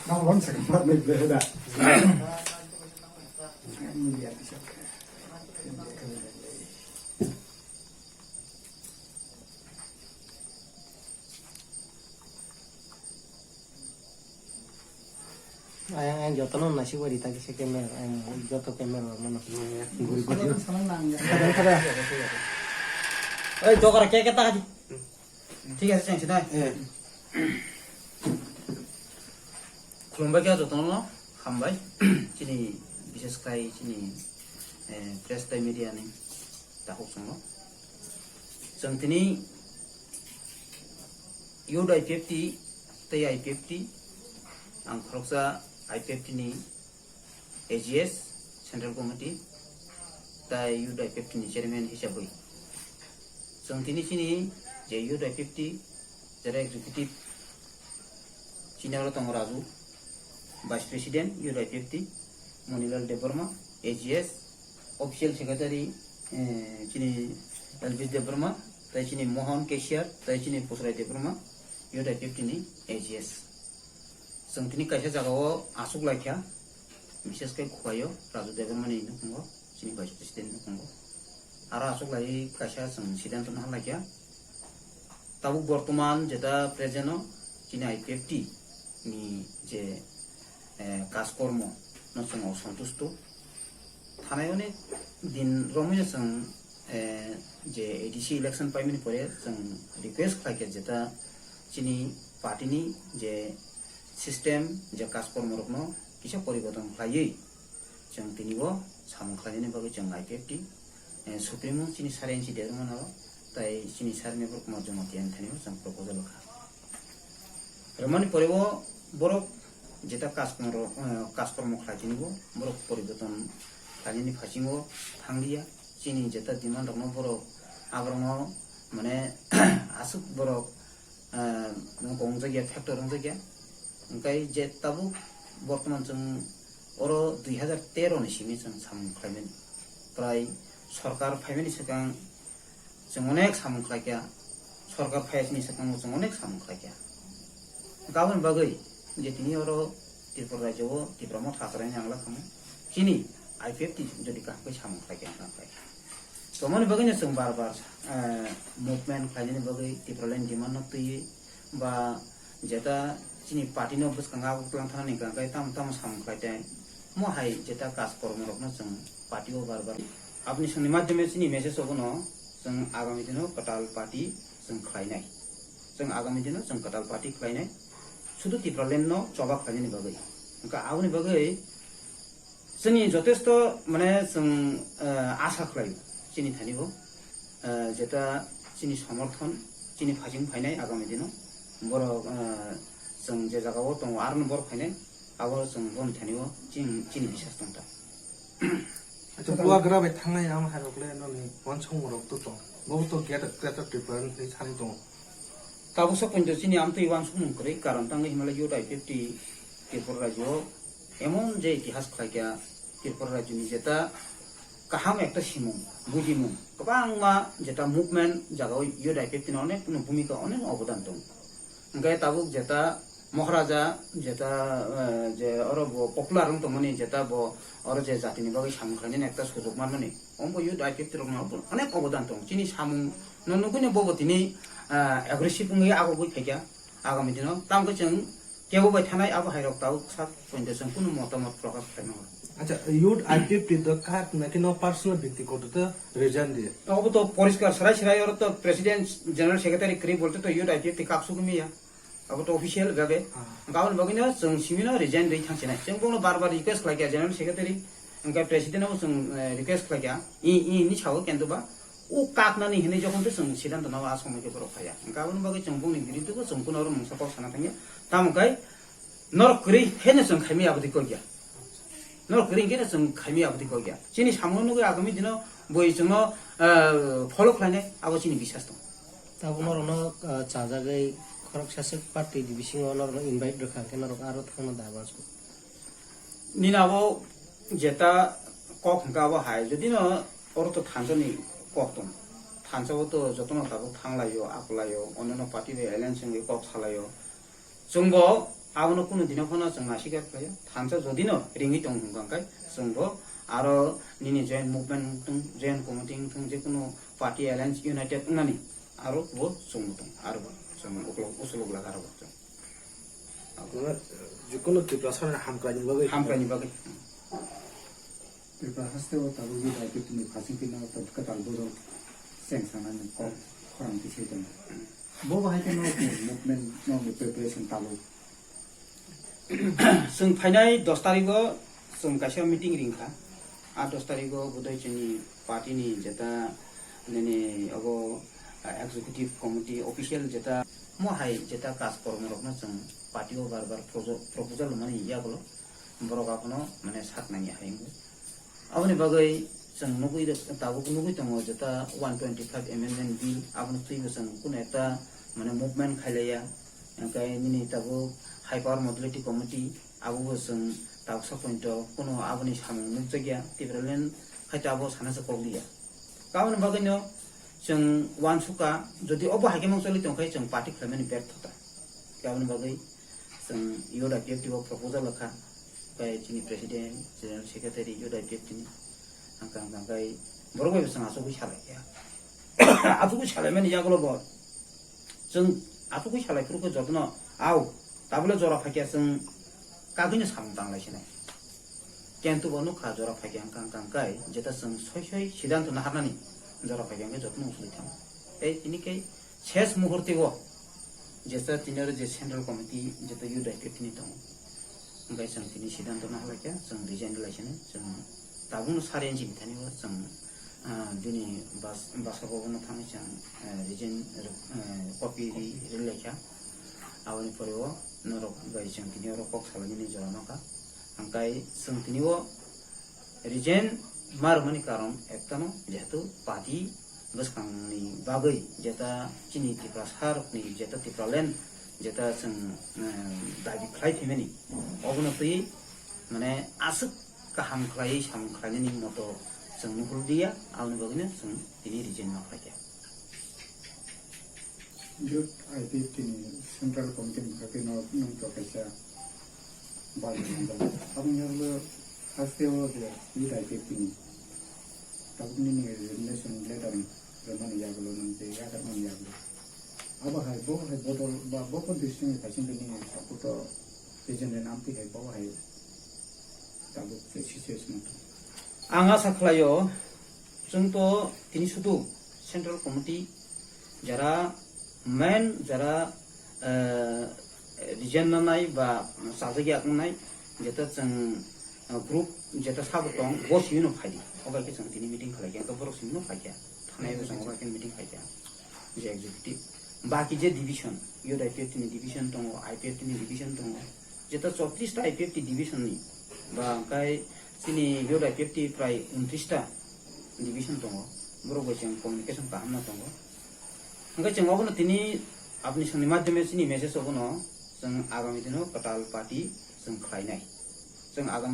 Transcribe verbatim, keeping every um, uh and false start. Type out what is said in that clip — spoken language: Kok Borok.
Nang ron sa kamar ni ble da. Ayang, ayang jotono nasi wari ta kisa camera, ayang joto camera rok mano. Guri guri. Kada, kada. Oi, jokara ke ke ta di. Thik ase, chengsi nai. Khulumbai khe jotono hambai. Chini bishes khai chini, eh, press tei media ni takhuk chwngno. Chwng tini youth I P F T tei I P F T, ang khoroksa I P F T ni A G S, Central Committee, tai youth I P F T ni chairman hisabwi. Chwng tini chini je youth I P F T, jera executive, chini aro tongo Raju, vice president, youth I P F T, Monilal Debbarma, A G S, official secretary, eh, chini Elvis Debbarma, tai chini Mohan Cashier, tai chini Pusrai Debbarma, youth I P F T ni A G S. Chwng tini kaisa jagao achuk laikha, bises khe Khuaio, Raju Debbarmani nukhungo, chini vice president nukhungo. Aro achuk lai kaisa chwng siddhanto no halaikha. Tabuk bortoman jeta present o chini I P F T ni je, eh, kajkormo no chwng osontusto. Thanai onek din romwi no chwng, eh, je A D C election paimani pore chwng request khlaikha jeta chini party ni je system, je kajkormo rokno kisa poriborton khlaiwi chwng tini o samung khlainani bagwi chwng I P F T, eh, Supremo chini sir N C Debbarma no tai chini sir Mevar Kumar Jamatia ni thani o chwng proposal kha. Romani pore o borok jeta kajkormo, eh, kajkormo khlai tini o borok poriborton khlainani phasingo thanglia. Chini jeta demand rokno borok aborokno mane aswk borok, ah, wngkok wngjakya, factor wngjakya. Hwnkhe je tabuk bortoman chwng oro dui hazar tero ni simi chwng samung khlaimani. Prai sorkar phaimani swkang chwng onek samung khlaikha, sorkar phaiyani swkango chwng onek samung khlaikha. Hwnkhe aboni bagwi je tini oro Tripura rajyo o Tipra Motha Acharaini ang lakhamu chini I P F T jodi kaham khe samung khlaikha, wngkha khlai. Tomoni bagwino chwng bar bar, eh, movement khlainani bagwi Tipraland demand no twiwi ba jeta chini party no bwskango abo twlang thanani hwnkha khe tamo tamo samung khlai tai. Omo hai jeta kaj kormo rokno chwng party o bar bar. Aboni songni madhyome chini message obono chwng agami dino kwtal party chwng khlainai. Chwng agami dino chwng kwtal party khlainai. Sudu Tipraland no choba khlainani bagwi. Hwnkha aboni bagwi Chini jotesto mane chwng, eh, asa khlai chini thani bo, eh, jeta chini somorthon, chini phajing phainai agami dino borok, eh, chwng je jagao tongo aro borok phainai abo chwng boni thani o chini, chini bisas tongta. Acha, buagra bai thangnai ang hai rok le noni wansong rok to tong. Bo to get greater preparation ni thani tong. Tabuk sa pointo chini amtwi wansukmung kwrwi, karon tangwi himlai youth I P F T Tripura rajyo emon je itihas khlaikha, Tripura rajyoni jeta kaham ekta simung, bujimung, kwbangma jeta movement jagao youth I P F T no onek no bhumika, onek no obodan tongo. Hwnkhe tabuk jeta Maharaja, jeta, eh, je oro bo popular wng tongmani, jeta bo oro je jatini bagwi samung khlainani ekta sujok manmani, omo youth I P F T rokno onek obodan tongo. Chini samung no nugwino bobo tini, eh, aggressive wngwi agogwi phaikha. Agami dino tamo khe chwng kebo bai thanai abo hai rok tabuk sak pointo chwng kunu motamot prokash khlai mano. Acha, youth I P F T do khat na khe no personal byaktigoto to resign di. Obo to poriskar serai serai oro to president, general secretary kwrwi bolte to youth I P F T kak sugwi maya. Abo to official gabe. Ah. Gabon bagwi no chwng simi no resign rwi thang sinai. Chwng bono bar bar request khlai kha general secretary. Hwnkhe president no chwng, eh, request khlai kha. I, i ni sao kento ba. O kaknani hinwi jokhon to chwng siddhanto nabo a somoi khe borok phaiya. Hwnkhe aboni bagwi chwng bongni biruddhe bo chwng kuno oro mungsa kok sana thangya. Tamo khe norok kwrwi heno chwng khaimaya aboni kok ya. Norok kwrwi hwnkhe chwng khaimaya aboni kok ya. Chini samungno nugwi agami dino boi chwngno, eh, follow khlainai abo chini bisas tong. Tabuk norokno, eh, chajagwi khoroksa swk party ni bisingo norokno invite rwkha hwnkhe norok aro thangna da uansukha. Nini abo jeta kok hwnkha abo hai, jodi no oro to thansa ni kok tong, thansa o to jotono tabuk thang laio, ap laio, onno party bai alliance wngwi kok sa laio. Chwngbo Abono kunu dino phano chwng nasikha khlaio. Thansa jodino ringwi tong hwnkha khe chwngbo aro nini joint movement wngthung, joint committee wngthung, jekunu party alliance united wngnani aro bo chwngbo tong, aro bo chwng ukulok usulok laka aro bo chwng. Mane, jikunu Tiprasani hamkraini bagwi. Hamkraini bagwi. Tripura haste o tabuk youth I P F T ni phasing twi no kwtal bodol cheng sanani kok khorang tisai tongo. Bo bahai khe no movement no preparation tabuk. Chwng phainai dos tarikh o chwng kaisa meeting ringkha. A dos tarikh o budai chini party ni jeta nini obo, ah, executive committee official jeta mo hai jeta kaj kormo rokno chwng party o bar bar projo-, proposal mani yagulo. Borok abono mane sak nangya hai wngwi. Aboni bagwi chwng nugwi rw-, tabuk nugwi tongo jeta one twenty five amendment bill, abono twibo chwng kunu ekta mane movement khailaiya. Hwnkhe nini tabuk High Power Modality Committee, abobo chwng tabuksa pointo kunu aboni samung nukjakya, Tipraland khaito abo sana se kok liya. Aboni bagwino chwng uansukha, jodi obo hai khe mangcholi tongkhe chwng party khlaimani berthota. Aboni bagwi chwng youth I P F T o proposal kha, bai chini president, general secretary youth I P F T ni, ang kang kang kai borok bai bwswng asugwi salai kha. Asugwi salaimani yagulo bo chwng asugwi salai phuru khe jotono au tabule jora phaikya chwng kagwino samung tanglai sinai. Kintu bo nukha jora phaikya ang kang kang kai jeta chwng soi soi sidanto naharnani jora phaikya ang khe jotono usuli thango. Tei tini khe ses muhurte o jesa tini oro je central committee jeta youth I P F T ni tongo. Hwnkhe chwng tini sidanto naharlaikha, chwng resign rwlai sinai, chwng tabukno sari inchi bithani o chwng, ah, bini bas-, basa bobono thangwi chwng, eh, resign rw-, eh, copy ri-, rwlaikha. Aboni pore o norok bai chwng tini oro kok salainani jora nokha. Hwnkhe chwng tini o resign ma rwmani karon ektano jehetu party bwskangni bagwi jeta chini Tiprasa rokni jeta Tipraland jeta chwng, eh, dabi khlai phaimani, obono twi mane aswk kaham khlaiwi samung khlainani moto chwng nuhur liya, aboni bagwino chwng tini resign ma khlaikha. Youth I P F T ni central committee ni bagwi no nwng to kaisa bal rijak. Aboni yagulo haste o je youth I P F T ni tabuk nini resignation letter rwmani yagulo nwng je yakarmani yagulo. Abo hai bo hai bodol ba bo bo district ni kaisa nini support o resign rwna amtwi hai bo hai tabuk je situation o. Ang asa khlaio, chwng to tini sudu central committee jara main jara, eh, resign nanai ba chajak yak nanai, jeta chwng, eh, group jeta sabo tong, bo simi no phai di. Obai khe chwng tini meeting khlai khe, borok simi no phai khe. Thanai bo chwng obai khe meeting khai khe. Je executive. Baki je division, youth I P F T ni division tongo, I P F T ni division tongo. Jeta chotris ta I P F T division ni, ba hwnkhe chini youth I P F T prai untris ta division tongo. Borok bai chwng communication kaham no tongo. Hwnkhe chwng obono tini apni songni madhyame chini message obono chwng agami dino kwtal party chwng khlainai. Chwng agami